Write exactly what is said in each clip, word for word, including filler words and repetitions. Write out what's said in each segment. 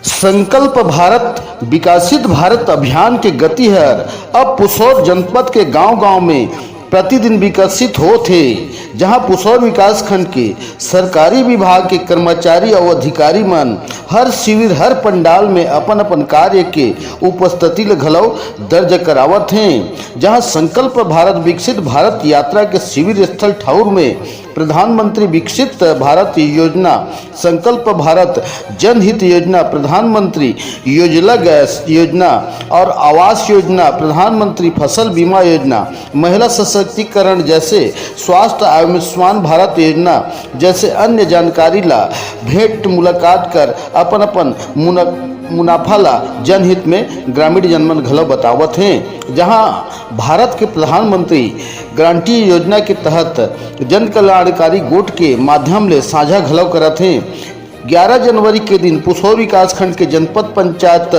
संकल्प भारत विकसित भारत अभियान के गति हर अब पुसौर जनपद के गांव-गांव में प्रतिदिन विकसित होत हे, जहां पुसौर विकासखंड के सरकारी विभाग के कर्मचारी अउ अधिकारी मन हर शिविर, हर पंडाल में अपन-अपन कार्य के उपस्थिति ल घलो दर्ज करावत हें। जहां संकल्प भारत विकसित भारत यात्रा के शिविर स्थल ठौर में प्रधानमंत्री विकसित भारत योजना, संकल्प भारत जनहित योजना, प्रधानमंत्री योजला गैस योजना और आवास योजना, प्रधानमंत्री फसल बीमा योजना, महिला सशक्तिकरण जैसे स्वास्थ्य आयुष्मान भारत योजना जैसे अन्य जानकारी ला भेंट मुलाकात कर अपन अपन मुना-, मुनाफा ला जनहित में ग्रामीण जनमन घलो बतावत हें। जहां भारत के प्रधानमंत्री गारंटी योजना के तहत जन कल्याणकारी गोठ के माध्यम ले साझा घलो करत हें। ग्यारह जनवरी के दिन पुसौर विकासखंड के जनपद पंचायत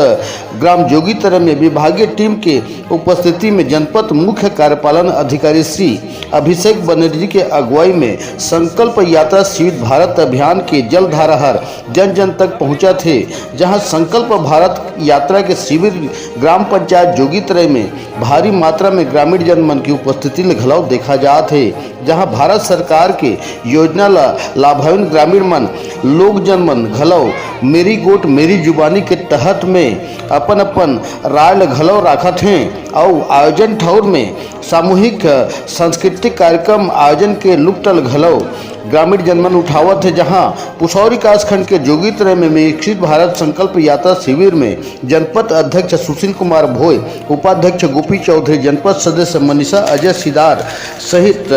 ग्राम जोगीतरा में विभागीय टीम के उपस्थिति में जनपद मुख्य कार्यपालन अधिकारी श्री अभिषेक बनर्जी के अगुवाई में संकल्प यात्रा शिविर भारत अभियान के जलधारा हर जन जन तक पहुंचत हे, जहां संकल्प भारत यात्रा के शिविर ग्राम पंचायत जोगीतरा में भारी मात्रा में ग्रामीण जन मन की उपस्थिति ले घलो देखा जात हे, जहां भारत सरकार के योजना ला लाभान्वित ग्रामीण मन, लोग जन मन घलो मेरी गोठ मेरी जुबानी के तहत में अपन अपन राय ल घलो राखत हें अउ आयोजन ठौर में सामूहिक सांस्कृतिक कार्यक्रम आयोजन के लुप्त ल घलो ग्रामीण जनमन उठावत हे, जहां पुसौर विकासखंड के जोगीतरा में विकसित भारत संकल्प यात्रा शिविर में जनपद अध्यक्ष सुशील कुमार भोय, उपाध्यक्ष गोपी चौधरी, जनपद सदस्य मनीषा अजय सिदार सहित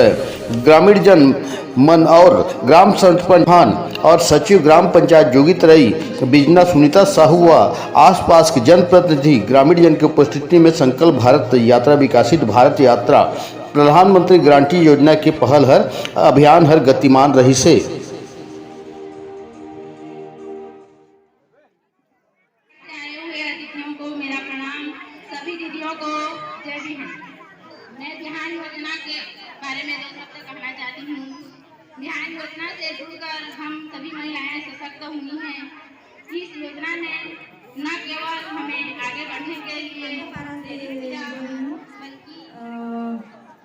ग्रामीण जन मन और ग्राम सरपंच प्रधान और सचिव ग्राम पंचायत जोगीतरा बिजना सुनीता साहू व आसपास के जनप्रतिनिधि ग्रामीण जन के उपस्थिति में संकल्प भारत यात्रा विकसित भारत यात्रा प्रधानमंत्री गारंटी योजना के पहल हर अभियान हर गतिमान रहिसे। आए हुए अतिथियों को मेरा प्रणाम, सभी दीदियों को जय भीम। मैं बिहान योजना के बारे में दो शब्द कहना चाहती हूँ। बिहान योजना से जुड़कर हम सभी महिलाएं सशक्त हुई हैं। इस योजना ने न केवल हमें आगे बढ़ने के लिए प्रेरित किया, बल्कि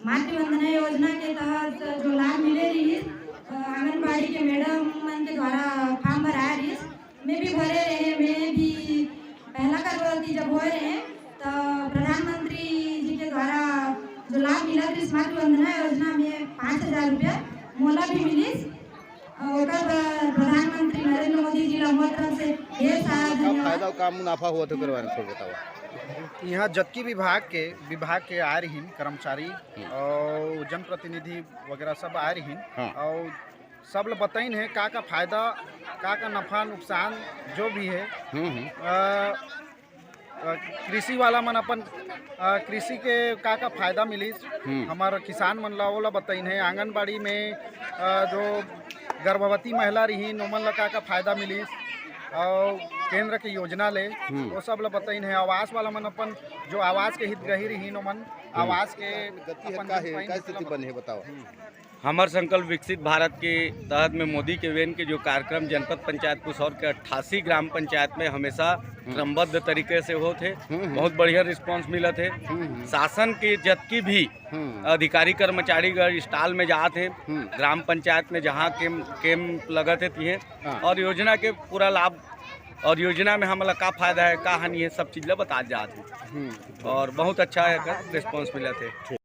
मातृ वंदना योजना के तहत जो लाभ मिले रहिस, आंगनबाड़ी के मैडम मन के द्वारा फॉर्म भराए रहिस, मैं भी भरे रहे। मैं भी पहला गर्भवती जब होए रहे, तो प्रधानमंत्री जी के द्वारा जो लाभ मिला रहिस मातृ वंदना योजना में पाँच हजार रुपया मोला भी मिलिस। ओकर बर प्रधानमंत्री नरेंद्र मोदी जी ला मोर तरफ से ढेर सारा का धन्यवाद। फायदा का मुनाफा हुआ थे ओकर बारे में थोड़ा बताओ। यहाँ जतकी विभाग के विभाग के आए रहिन कर्मचारी और जनप्रतिनिधि वगैरह सब आए रहिन हाँ। और सब ल बताइन है का का फायदा, का का नफा नुकसान जो भी है। हम्म हम्म अ, अ, कृषि वाला मन अपन अ, कृषि के का का फायदा मिलिस, हम्म। हमार किसान मन ला ओला बताइन है। आंगनबाड़ी में अ, जो गर्भवती महिला रहिन ओमन ला का का फायदा मिलिस और केंद्र के योजना ले हम्म। वो सब ला बताइन है। आवास वाला मन अपन जो आवास के हितग्राही रहिन ओमन आवास के गति है अपन का जो है पाइन का है स्थिति तेला बने है बताओ। हमर संकल्प विकसित भारत के तहत में मोदी के वेन के जो कार्यक्रम जनपद पंचायत पुसौर के अट्ठासी ग्राम पंचायत में हमेशा क्रमबद्ध तरीके से होत हे। हम्म। बहुत बढ़िया रिस्पांस मिलत हे। हम्म। शासन के जतकी भी हम्म। अधिकारी कर्मचारी गण स्टॉल में जात हे, हम्म। ग्राम पंचायत में जहाँ कैंप कैंप लगत हे तिहे हाँ। और योजना के पूरा लाभ और योजना में हमला का फायदा है, का हानि है, सब चीज ला बता जात हे। हम्म। और बहुत अच्छा एकर रिस्पांस मिलत हे।